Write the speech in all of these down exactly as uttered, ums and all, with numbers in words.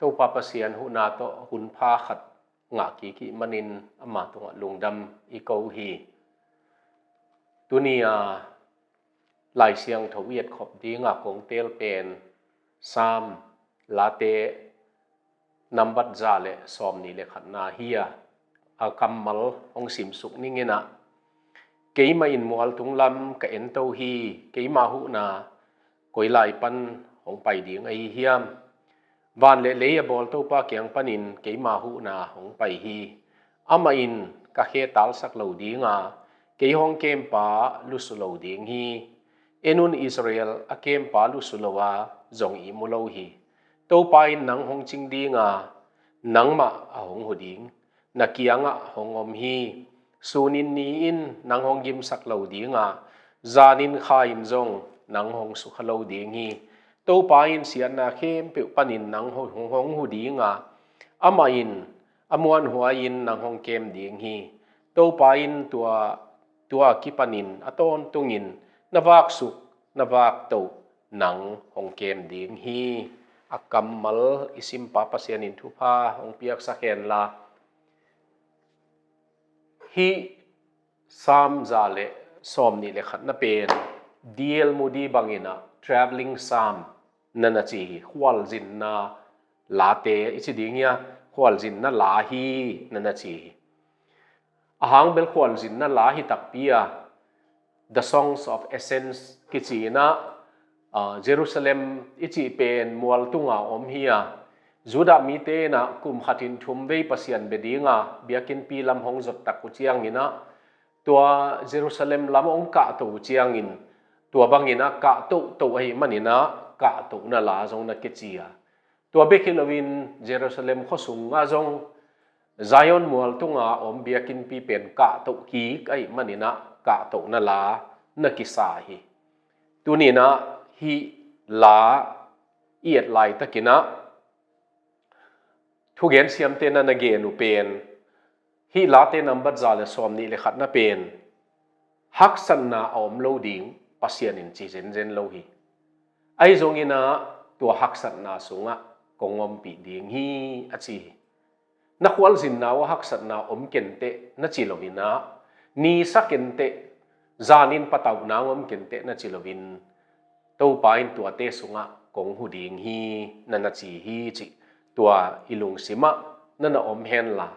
Topa Pasian huhna tawh hunpha khat ngah kik ih manin ama tungah lungdam i ko hi. Tuni a Lai Siangtho i etkhop dinga kong teel pen Psalm Late nambat za le sawmnih le khatna hi a, a kammal hong simsuk ning in ah, keimah in mualtung lam ka ento hi, keima huhna koi lai pan hong pai ding ahi hiam? Van le lei a bawl Topa kiang panin keima huhna hong pai hi. Amah in ka khe talsak lo dinga, kei hong kempa lusu lo ding hi. En un, Israel a kempa lusu lo a zong ihmu lo hi. Topa in nang hong cing dinga, nangmah a hong hu ding, na kiangah hong om hi. Sunin ni in nang hong gimsak lo dinga, zanin kha in zong nang hong sukha lo ding hi. Topa in siatna khempeuh panin nang hong, hong, hong hu dinga, amah in a muanhuai in nang hong kem ding hi. Topa in tua, tua kipanin a tawntungin na vaksuk, na vaktoh nang hong kem ding hi. A kammal i simpa Pasian in thupha hong piaksak henla. Hih Psalm za le sawmnih le khatna pen D L Moody bangin ah travelling psalm na na ci hi. Khualzinna late i ci ding hi a, khualzinna la hi na na ci hi. A hang bel khualzinna la hi takpi a, The Songs of Ascents kici in ah, ah, Jerusalem i cih pen mualtunga om hi a, Judah mite in ah kum khatin thum vei Pasian bia dinga biakinnpi lam hong zot tak uh ciangin ah, tua Jerusalem lam hong kahto uh ciangin, tua bangin ah kahtohtoh ahih manin ah kahtohna la zong na kici a, tua bek hi loin Jerusalem khua sungah zong Zion mualtunga om biakinnpi pen kahtoh kik ahih manin ah kahtohna la na kisa hi. Tuni in ah hih la i et laitakin ah thugen siamte na na gen uh pen, hih Late nambat za le sawmnih le khatna pen haksatna a om lo ding Pasian in ci zenzen lo hi. Ahi zongin ah tua haksatna sungah kong ompih ding hi a ci hi. Na khualzinna uh a haksatna om kenteh na ci loin ah, nisa kenteh, zanin patauhna om kenteh na ci loin, Topa in tuate sungah kong hu ding hi na na ci hi cih tua i lungsimah na na om henla.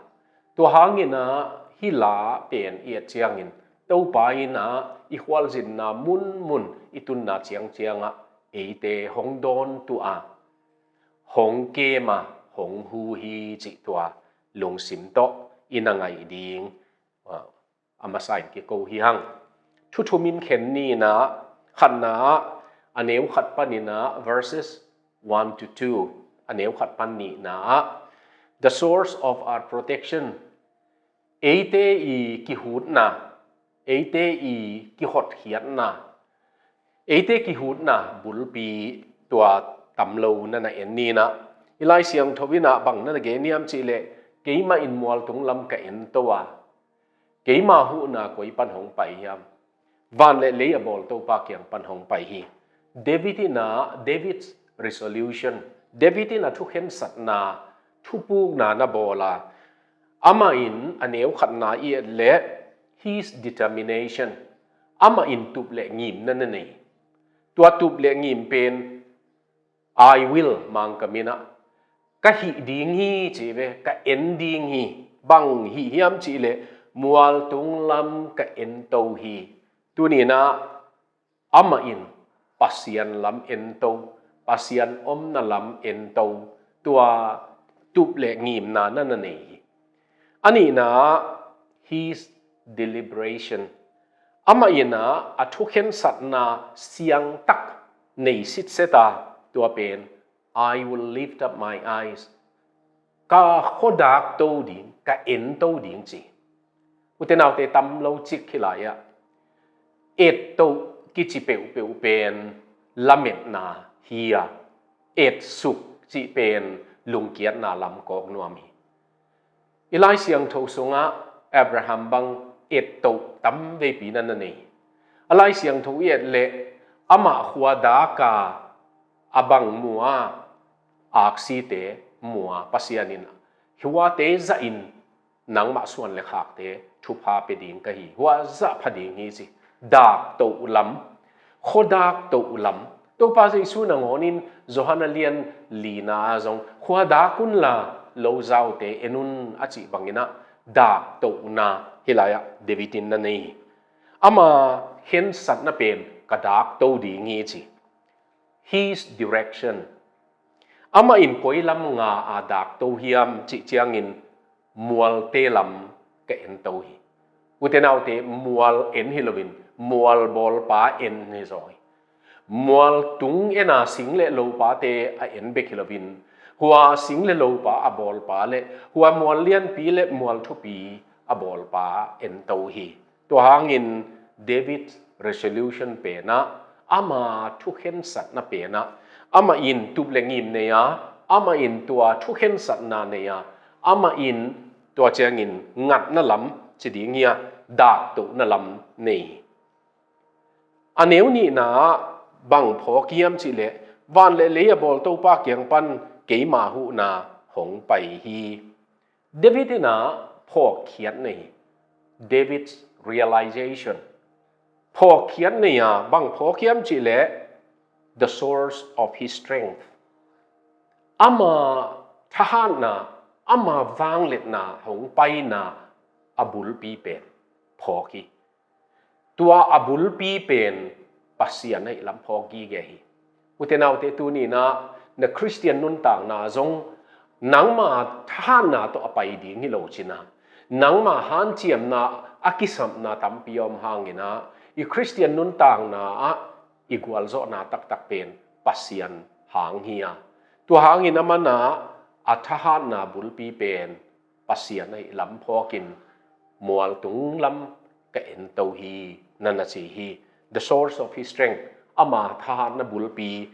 Tua hangin ah hih la pen i et ciangin Topa in ah i khualzinna munmun, i tunna ciangciangah eite hong dawntuh a, hong kem a, hong hu hi cih tua lungsim tawh i na ngaih ding, ah, a masa in kiko hi hang. Thu thum in khen ni in ah, khatna ah, a neu khat panin ah, verses one to two, a neu khat pan nihna ah, the source of our protection, eite i kihutna, eite i kihotkhiatna, eite kihutna bulpi tua tam lo na na en ni in ah, i Lai Siangtho in ah bang na na gen hiam cih leh, keimah in mualtung lam ka ento a, keima huhna koi pan hong pai hiam? Van le lei a bawl Topa kiang pan hong pai hi. David in ah, David's resolution, David in a thukhensatna, thupukna na bawl a, amah in a neu khatna i et leh, his determination, amah in tup le ngimna na nei. Tua tup le ngim pen, "I will," Mangkam in ah, "Ka hih ding hi," ci ve, "Ka en ding hi." Bang hih hiam cih leh, "Mualtung lam ka ento hi." Tuni in ah amah in Pasian lam ento, Pasian omna lam ento, tua tup le ngimna na na nei hi. A nihna ah, his deliberation. Amah in ah a thukhensatna siangtak nei sitset a, tua pen, "I will lift up my eyes." Ka khuadak to ding, ka en to ding ci. Ute naute, tam lo cik hi lai ah, et to kici peuhpeuh pen lametna hi a, et suk cih pen lungkiatna lam kawk nuam hi. I Lai Siangtho sungah Abraham bang et to tam veipi na na nei. A Lai Siangtho i et leh, amah khuadak a, a bang mu a, aksite, mua Pasian in huate zahin nangmah suan le khakte thupha pia ding ka hi, hua zah pha ding hi ci. Daktoh lam, khua daktoh lam. Topa Jesu nangawnin Johan a lian lina ah zong khua dak unla lo zaute en un a cih banginah daktohna hilai-ah David in na nei hi. Ama khensatna pen ka dakto ding hi ci. His direction. Amah in koi lam nga a dakto hiam cih ciangin mualte lam ka ento hi. Ute naute, mual en hi loin mual bawlpa en hi zaw hi. Mual tung ena sing le lopate a en bek hi loin hua sing le lopa a bawlpa le hua mual lianpi le mual thupi a bawlpa ento hi. Tua hangin David resolution penah, ama thukhensatna penah, amah in tup le ngim nei a, amah in tua thukhensatna nei a, amah in tua ciangin ngatna lam ci ding hi a, daktohna lam nei hi. A neu nihna ah bang phawk hiam cihleh, van le lei a bawl Topa kiang pan keima huhna hong pai hi. David in a phawkkhiat nei hi. David's realization. Phawkkhiat nei a, bang phawk hiam cihleh, the source of his strength. Ama thahatna, ama vangliatna hong paina a bulpi pen phawk hi. Tua a bulpi pen Pasian ahih lam phawk gige hi. Ute naute, tuni-in ah na Khristian nuntakna zong nangma thahatna tawh a pai ding hi lo cin a, nangma hanciamna a kisapna tampi a om hangin ah i Khristian nuntakna ah i gualzawhna taktak pen Pasian hang hi a, tua hangin a man ah a thahatna bulpi pen Pasian ahih lam phawkin mual tung lam ka ento hi, na na ci hi. The source of his strength, ama thahatna bulpi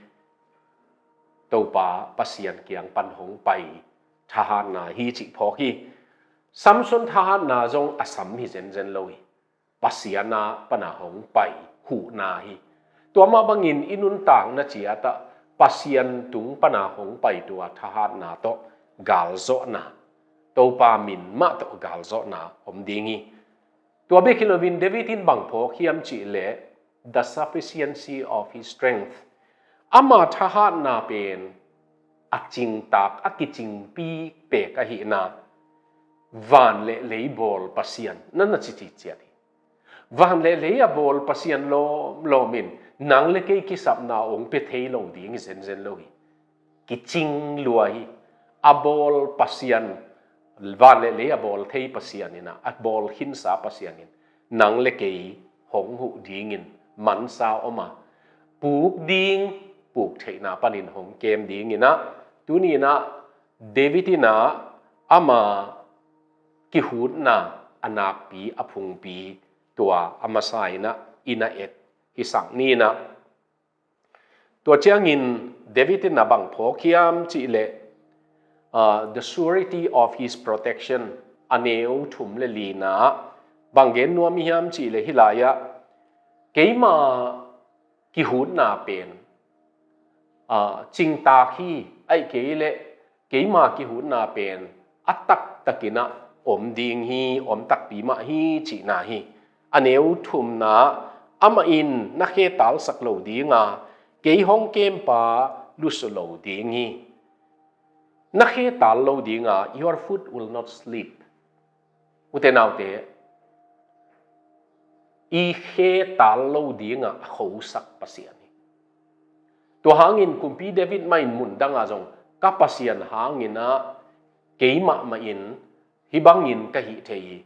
Topa Pasian kiang pan hong pai thahatna hi cih phawk hi. Samson thahatna zong a sam hi zenzen lo hi. Pasian a pana hong pai huhna hi. Tua mah bangin i nuntakna ciatah Pasian tung pana hong pai tua thahatna tawh galzawhna, Topa min mah tawh galzawhna om ding hi. Tua bek hi loin David in bang phawk hiam cihleh, the sufficiency of his strength. Ama thahatna pen a cingtak, a kicingpi pek ahihna, van le lei bawl Pasian, na na ci ciciat hi. Van le lei a bawl Pasian lawmlawm in nang le kei kisapna hong pia thei lo ding hi zenzen lo hi. Kicing lua hi. A bawl Pasian, van le lei a bawl thei Pasian in ah, a bawl khinsa Pasian in nang le kei hong huh dingin mansa om a, puk ding, puk theihna panin hong kem dingin ah, tuni-in ah David in ah ama kihutna a nakpi, a phungpi, tua a masa in ah i na et hisak ni in ah. Tua ciangin David in a bang phawk hiam cihleh, ah, the surety of his protection, a neu thum le lina bang gen nuam hiam cihleh, hih lai-ah keima kihutna pen, ah, cingtak hi, ahih kei leh keima kihutna pen a taktakin ah om ding hi, om takpi mah hi cihna hi. A neu thumna, amah in na khe talsak lo ding a, kei hong kempa lusu lo ding hi. Na khe tal lo ding a, your foot will not slip. Ute naute, i khe tal lo ding a, a khosak Pasian hi. Tua hangin kumpi David mah in mun dang ah zong ka Pasian hangin ah kei mahmah in hih bangin ka hih thei hi,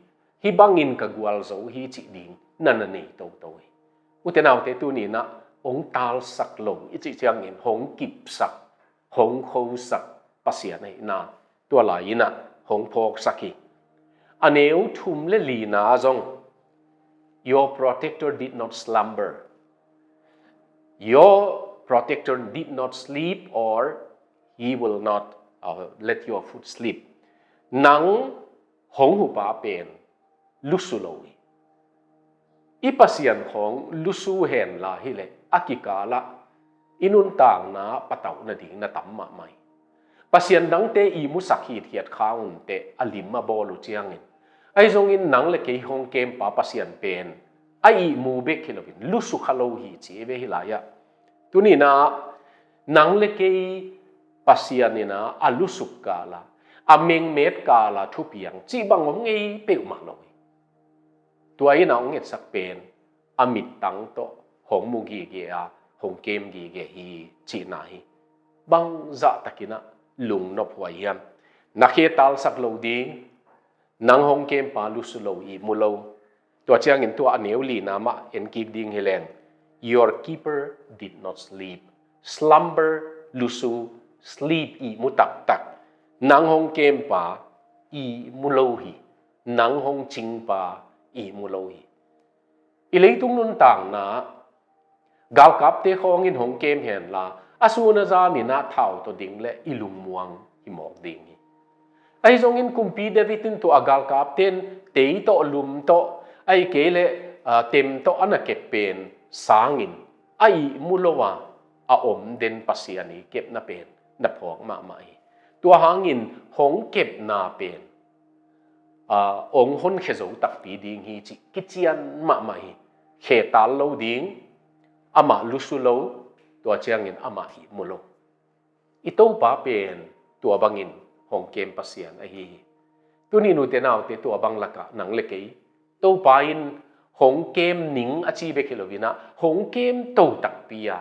hih bangin ka gualzo hi cih ding na na nei toto hi. Ute naute, tuni-in ah hong talsak lo i cih ciangin hong kipsak, hong khosak Pasian ahihna tua lai-in ah hong phawksak hi. A neu thum le lina zong, your protector did not slumber. Your protector did not sleep, or he will not, uh, let your foot slip. Nang hong huhpa pen lusu lo hi. I Pasian khawng lusu henla hileh a kikalah i nuntakna patauh nading na tam mahmah hi. Pasian dangte ihmusak hithiat kha un teh a lim a bawl uh ciangin, ahi zongin nang le kei hong kempa Pasian pen a ihmu bek hi loin lusu kha lo hi ci ve hi lai-ah. Tuni-in ah nang le kei Pasian in ah a lusuk kala, a mengmet kala thupiang cih bang om ngei peuhmah lo hi. Tua in ah hong etsak pen a mittang tawh hong mu gige a, hong kem gige hi cihna hi. Bangzah takin ah lungnop huai hiam? Na khe talsak lo ding, nang hong kempa lusu lo, ihmu lo. Tua ciangin tua a neu lina mah en kik ding hi leng, "Your keeper did not sleep." Slumber, lusu, sleep, ihmu taktak. Nang hong kempa ihmu lo hi. Nang hong cingpa ihmu lo hi. I leitung nuntakna galkapte khawngin hong kem henla, a sun a zanin ah thau tawh ding le i lungmuang hi mawk ding hi. Ahi zongin kumpi David in tua galkapte in tei tawh, lum tawh, ahih kei leh, aa, tem tawh a na kep pen sangin a ihmu lo a, a om den Pasian i kepna pen na phawk mahmah hi. Tua hangin hong kepna pen, aa, hong honkhia zo takpi ding hi cih kician mahmah hi. Khe tal lo ding, amah lusu lo, tua ciangin amah ihmu lo. I Topa pen tua bangin hong kem Pasian ahi hi. Tuni-in ute naute, tua bang lakah nang le kei, Topa in hong kem ning a ci bek hi loin ah, hong kem to takpi a,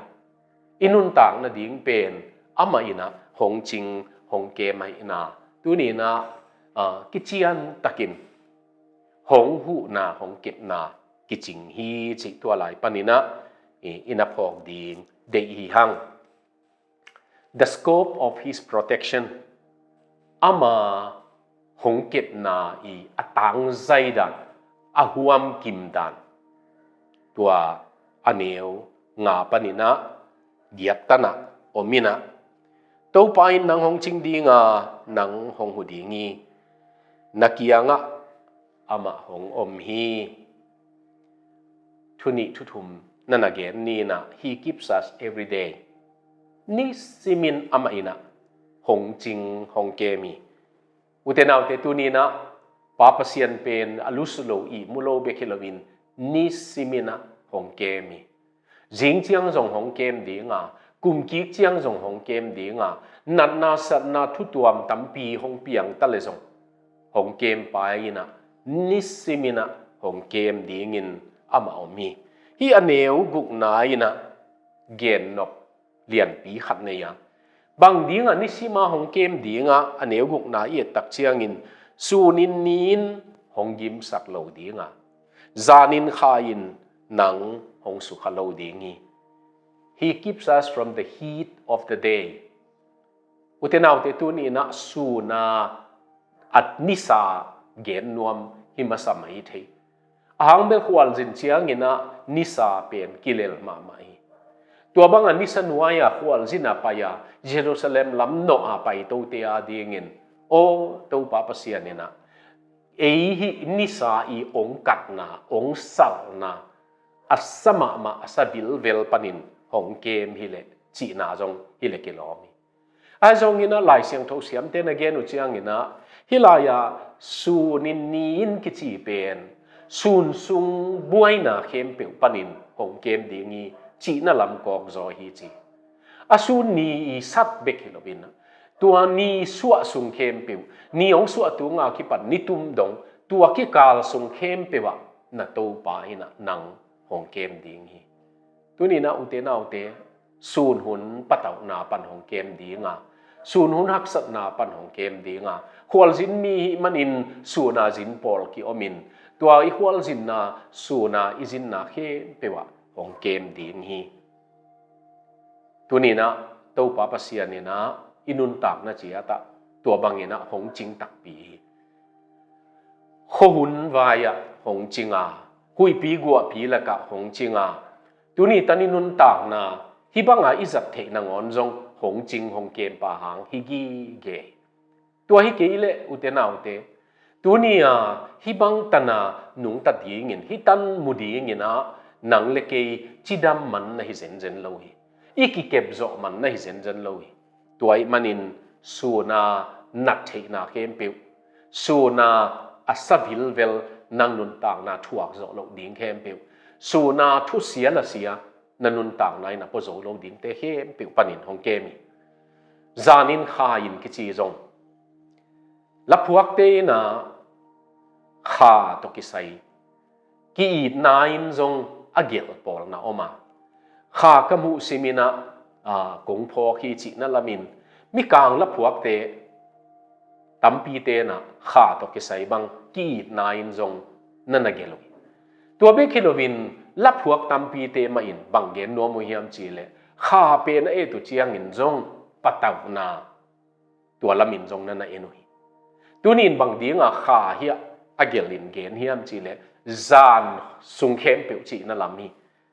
i nuntak nading pen amah in ah hong cing, hong kem ahihna tuni-in ah, aa, kician takin hong huhna, hong kepna kicing hi cih tua lai panin ah i, i na phawk ding deih hi hang. The scope of his protection, ama hong kepna i a tangzai dan, a huamkim dan, tua a neu nga panin ah giat tan ah om in ah, Topa in nang hong cing ding a, nang hong hu ding hi. Na kiangah amah hong om hi. Thu nih thu thum na na gen ni in ah, "He keeps us every day." Nisimin amah in ah hong cing, hong kem hi. Ute naute, tuni-in ah Pa Pasian pen a lusu lo, ihmu lo bek hi loin nisimin ah hong kem hi. Zing ciang zong hong kem ding a, kum kik ciang zong hong kem ding a, natna satna thutuam tampi hong piang ta leh zong hong kempa in ah nisimin ah hong kem dingin amah om hi. Hih a neu gukna in ah gennop lianpi khat nei a, bang ding a nisima hong kem ding a, a neu gukna i et tak ciangin, sunin ni-in hong gimsak lo ding a, zanin kha-in nang hong sukha lo ding hi. He keeps us from the heat of the day. Ute naute, tuni-in ah sun a, a nisa gen nuam hi masa mai thei. A hang bel khualzin ciangin ah nisa pen kilel mahmah hi. Tua bang a nisa nuai a khualzin a pai a, Jerusalem lam nawh a pai tote a dingin, aw Topa Pasian in ah, ei hih nisa i ong katna, ong salhna a sa mahmah, a sa vilvel panin hong kem hi leh cihna zong hi leh kilawm hi. Ahi zongin ah Lai Siangtho siamte na gen uh ciangin ah, hih lai-ah sunin ni-in kici pen sun sung buaina khempeuh panin hong kem ding hi cihna lam kawk zaw hi ci. A sun ni i sat bek hi loin ah, tua ni suah sung khempeuh, ni hong suah tunga kipan ni tum dong, tua kikal sung khempeuh ah na Topa in ah nang hong kem ding hi. Tuni-in ah ute naute, sun hun patauhna pan hong kem ding a, sun hun haksatna pan hong kem ding a, khualzin mi hih manin sun a zin pawl kiom in, tua i khualzinna, sun a i zinna khempeuh ah hong kem ding hi. Tuni-in ah Topa Pasian in ah i nuntakna ciat ah tua bangin ah hong cing takpi hi. Khuahun vai-ah hong cing a, huihpi guahpi lakah hong cing a, tuni tan i nuntakna hih banga i zat theih nangawn zong hong cing, hong kempa hang hi gige hi. Tua hi kei leh ute naute, tuni-a hih bang tan a nungta dingin, hih tan mu dingin ah nang le kei cidam man na hi zenzen lo hi. I kikep zawh man na hi zenzen lo hi. Tua ahih manin Suna nat theihna khempeuh, suna a sa vilvel nang nuntakna thuak zawh loh ding khempeuh, suna thusia lasia na nuntakna in a pua zo lo dingte khempeuh panin hong kem hi. Zanin kha in kici zong laphuakte in a kha tawh kisai ki-itna in zong a gelh pawlna om a, kha ka muh simin a, aa, kong phawk hi cihna lamin mikang laphuakte tampite in a kha tawh kisai bang ki-itna in zong na na gelh uh hi. Tua bek hi loin laphuak tampite mah in bang gen nuam uh hiam cihleh kha pen a et uh ciangin zong patauhna tua lamin zong na na en uh hi. Tuni in bang dinga kha hiah a gelh in gen hiam cihleh zan sung khempeuh cihna lam hi.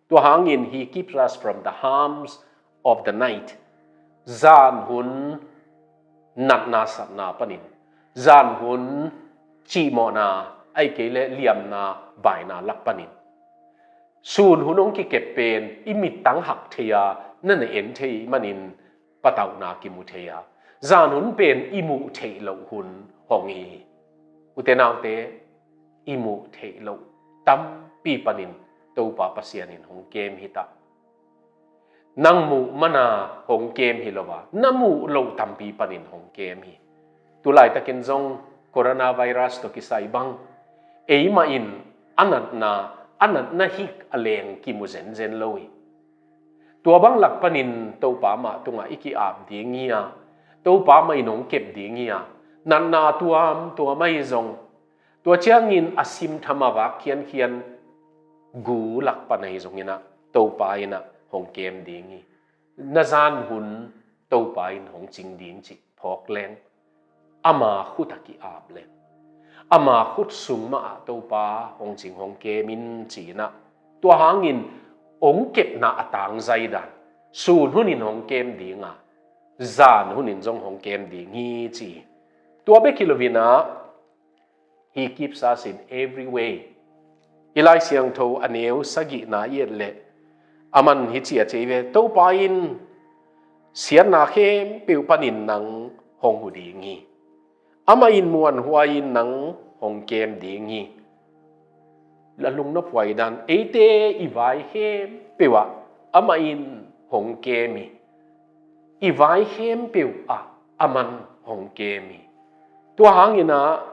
Tua hangin he keeps us from the harms of the night. Zan hun natna satna panin, zan hun cihmawhna, ahih kei leh liamna vaina lak panin, sun hun hong kikep pen i mittang hak thei a, na na en thei manin patauhna kimu thei a, zan hun pen i muh theih loh hun hong hi hi. Ute naute, i muh theih loh tampi panin Topa Pasian in hong kem hi ta. Nang muh mana hong kem hi lo a, na muh loh tampi panin hong kem hi. Tulaitakin zong coronavirus tawh kisai bang eimah in a natna, a natna hik a leng kimu zenzen lo hi. Tua bang lak panin Topa mah tungah i ki-ap ding hi a, Topa mah in hong kep ding hi a, natna tuamtuam ahi zong, tua ciangin a simtham a vak khiankhian gu lak pan ahi zongin ah Topa in ah hong kem ding hi. Na zan hun Topa in hong cing ding cih phawk leng, ama khut a ki-ap leng, ama khut sung mah ah Topa hong cing hong kem in ci-in ah, tua hangin hong kepna a tangzai dan, sun hunin hong kem ding a, zan hunin zong hong kem ding hi ci hi. Tua bek hi loin ah, He keeps us in every way. I Lai Siangtho a neu sagihna i et leh, aman hici a ci hi ve, Topa in siatna khempeuh panin nang hong hu ding hi. Amah in muanhuai in nang hong kem ding hi. La lungnophuai dan, eite i vai khempeuh ah amah in hong kem hi. I vai khempeuh ah aman hong kem hi. Tua hangin ah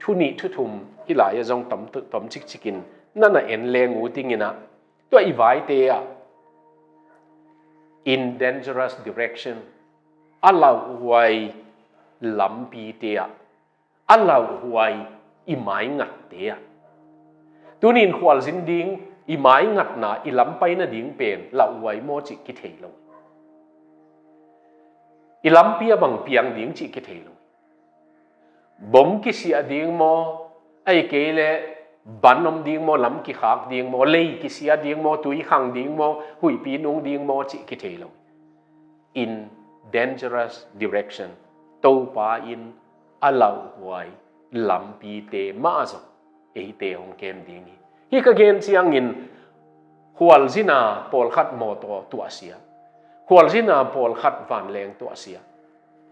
thu nih thu thum hih lai-ah zong tom, tom cikcikin na na en leng uh dingin ah, tua i vaite ah, in dangerous direction, a lauhuai lampite ah, a lauhuai i maingatte ah. Tunin khualzin ding, i maingatna, i lam pai nading pen lauhuai maw cih kithei lo. I lampi a bang piang ding cih kithei lo. Bom kisiah ding maw, ahih kei leh ban om ding maw, lam kikhak ding maw, lei kisia ding maw, tui khang ding maw, huihpi nung ding maw cih kithei lo. In dangerous direction, Topa in a lauhuai lampite mah zong eite hong kem ding hi. Hih ka gen ciangin, khualzin a pawlkhat mawtaw tuahsia, khualzin a pawlkhat vanleng tuahsia,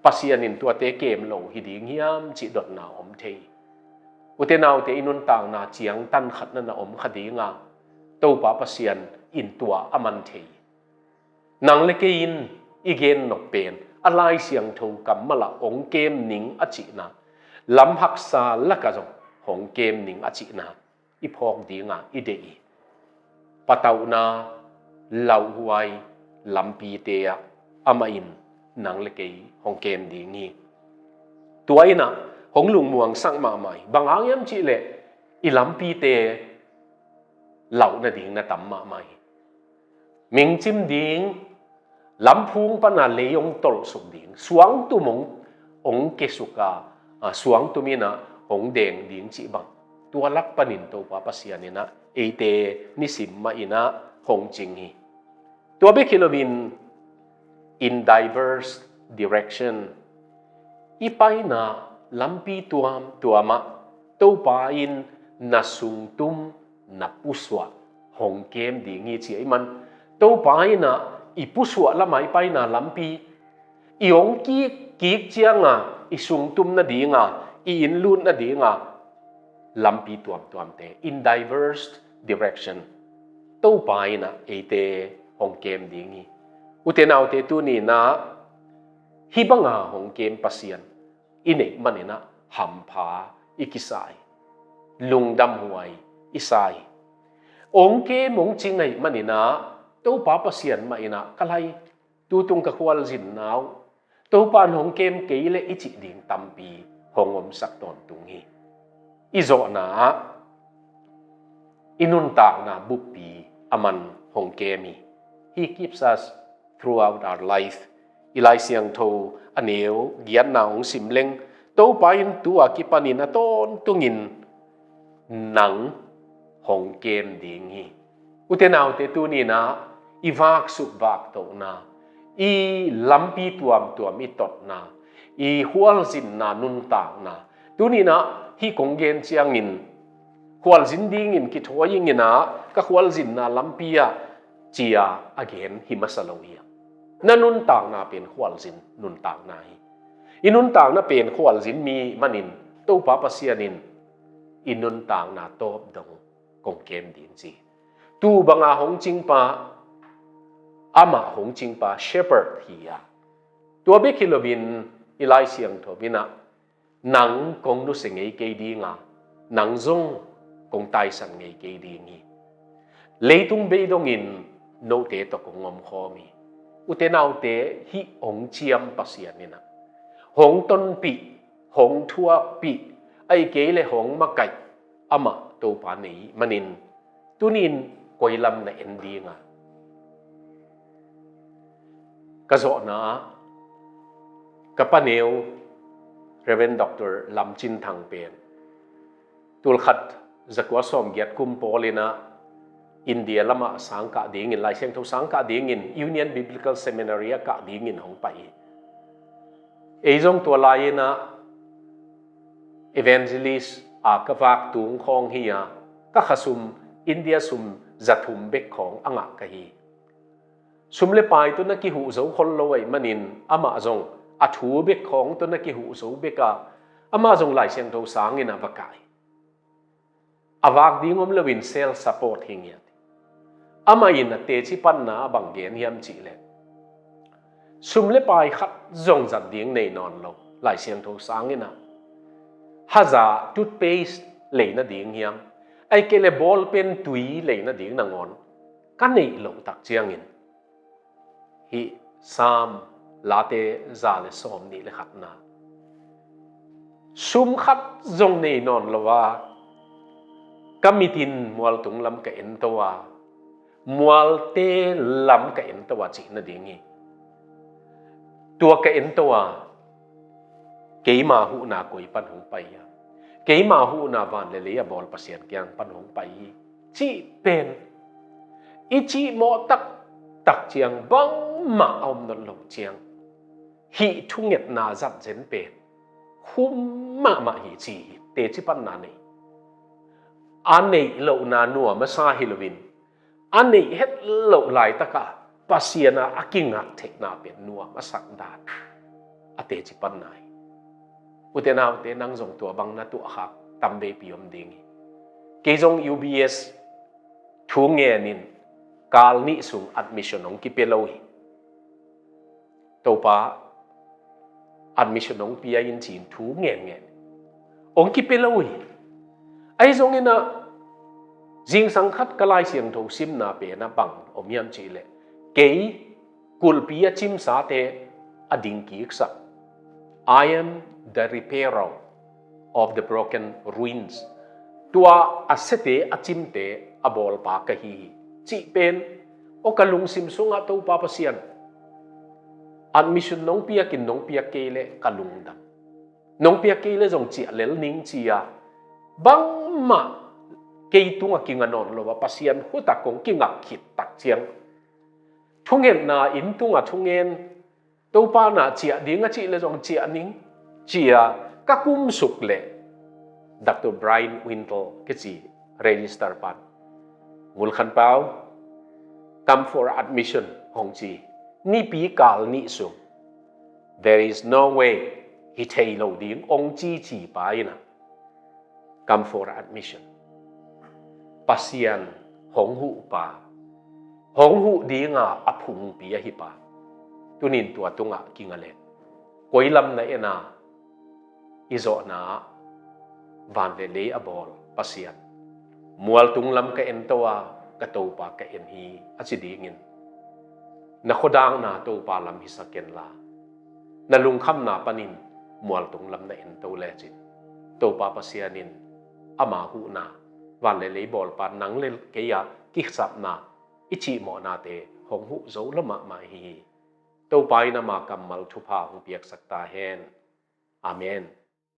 Pasian in tuate kem lo hi ding hiam cih dotna om thei hi. Ute naute, i nuntakna ciangtan khat na na om kha ding a, Topa Pasian in tua a man thei hi. Nang le kei in i gen nop pen a Lai Siangtho kammal ah hong kem ning a cihna, lam haksa lakah zong hong kem ning a cihna i phawk ding a i deih hi. Patauhna lauhuai lampite ah amah in nang le kei hong kem ding hi. Tua in ah hong lungmuangsak mahmah hi. Bang hang hiam cih leh i lampite lauh nading na tam mahmah hi. Mingcim ding, lamphung pana lei hong tolhsuk ding, suangtum hong, hong kesuk a, a, suangtum in ah hong deng ding cih bang, tua lak panin Topa Pasian in ah eite nisim mah in ah hong cing hi. Tua bek hi loin, in diverse direction, i paina lampi tuamtuam ah Topa in na sungtum, na pusuah hong kem ding hi ci ahih man, Topa in ah i pusuah lam ah, i paina lampi, i hong kik kik cianga i sungtum nadinga, i inn lut nadinga lampi tuamtuamte, in diverse direction, Topa in ah eite hong kem ding hi. Ute naute, tuni in ah hih banga hong kem Pasian i neih manin ah hampha i kisa hi. Lungdamhuai i sa hi. Hong kem hong cing ahih manin ah Topa Pasian mah in ah ka lai, tutung ka khualzinna uh Topa in hong kem kei leh i cih ding tampi hong omsak tawntung hi. I zawhna ah i nuntakna buppi aman hong kem hi. He keeps us throughout our life. I Lai Siangtho a neu giatna hong sim leng, Topa in tu a kipanin a tawntungin nang hong kem ding hi. Ute naute, tuni in ah i vaksuk vaktohna, i lampi tuamtuam i totna, i khualzinna nuntakna, tuni in ah hih kong gen ciangin khualzin dingin kithawi ing in ah, ka khualzinna lampi ah ci-a a gen hi masa lo hi. Na nuntakna pen khualzin nuntakna hi. I nuntakna pen khualzin mi manin Topa Pasian in i nuntakna tawp dong kong kem ding ci. Tu banga hong cingpa, amah hong cingpa shepherd hi a, tua bek hi loin i Lai Siangtho in ah nang kong nusia ngei kei ding a, nang zong kong taisan ngei kei ding hi. Leitung bei dongin note tawh kong omkhawm hi. Ute naute, hih hong ciam Pasian in ah hong tonpih, hong thuakpih, ahih kei leh hong makaih amah Topa nei manin, tuni in koi lam na en ding a? Ka zawhna ah ka paneu Reverend Doctor Lam Cin Thang pen tulkhat zakua sawmgiat kum pawl in ah India lamah sangkah dingin, Lai Siangtho sangkah dingin Union Biblical Seminary ah kah dingin hong pai hi. Ei zong tua lai-in ah evangelist a ka vak tung khawng hi a, ka khasum India sum zathum bek khawng a ngah ka hi. Sum le pai tawh na kihuh zo khol lo ahih manin amah zong a thu bek khawng tawh na kihuh zo bek a, amah zong Lai Siangtho sangin a va kah hi. A vak ding om loin self support hi ngiat hi. Amah in a teci panna ah bang gen hiam cih leh, sum le pai khat zong zat ding nei nawn lo, Lai Siangtho sangin ah haza toothpaste lei nading hiam, ahih kei leh ball pen tui lei nading nangawn ka neih loh tak ciangin, hih Sam Late za le sawmnih le khatna, sum khat zong nei nawn lo a, ka mit in mualtung lam ka ento a, mualte lam ka ento a cih nading hi. Tua ka ento a, keima huhna koi pan hong pai hiam? Keima huhna van le lei a bawl Pasian kiang pan hong pai hi, cih pen i cihmawh taktak ciang, bangmah a om nawn lo ciang, hih thungetna zat zen pen khum mahmah hi ci hi. Teci panna nei, a neih lohna nuam a sa hi loin, a neih het loh laitakah Pasian a a kingak theihna pen nuam a sak dan a teci panna hi. Ute naute, nang zong tua bang na tuahkhak tam veipi om ding hi. Kei zong U B S thu ngenin kal nih sung admission hong kipia lo hi. Topa admission hong pia in ci-in thu ngen ngen hong kipia lo hi. Ahi zongin ah, zingsang khat ka Lai Siangtho simna pen ah bang om hiam cih leh, kei kulhpi a cimsate a dingkiksak, "I am the repairer of the broken ruins." Tua a siate a cimte a bawlpa ka hi hi, cih pen, aw, ka lungsim sungah Topa Pasian, admission nong piak in nong piak kei leh ka lungdam. Nong piak kei leh zong ciah lel ning ci-a, bangmah kei tungah kinga nawn lo a, Pasian khut ah kong kingak khit tak ciang, thungetna inn tungah thungen, Topa na ciah ding a cih leh zong ciah ning ci-a ka kumsuk leh, Doctor Brian Wintle kici registrar pan, "Ngulkhanpau, come for admission," hong ci. Nipi kal nih sung There is no way, hi thei lo ding, ong cici pa in ah, come for admission. Pasian hong huh pa, hong huh dinga a phungpi ahi pa, tunin tua tungah kinga le, koi lam na en a, i zawhna ah van le lei a bawl Pasian, mualtung lam ka en to a, ka Topa ka en hi, a ci dingin, na khuadakna Topa lam hisak kenla, na lungkhamna panin mualtung lam na en to lecin, Topa Pasian in ama huhna, van le lei bawlpa nang le kei a kisapna i cihmawhnate hong huh zo lo mahmah hi. Topa in ama kammal thupha hong piaksak ta hen. Amen.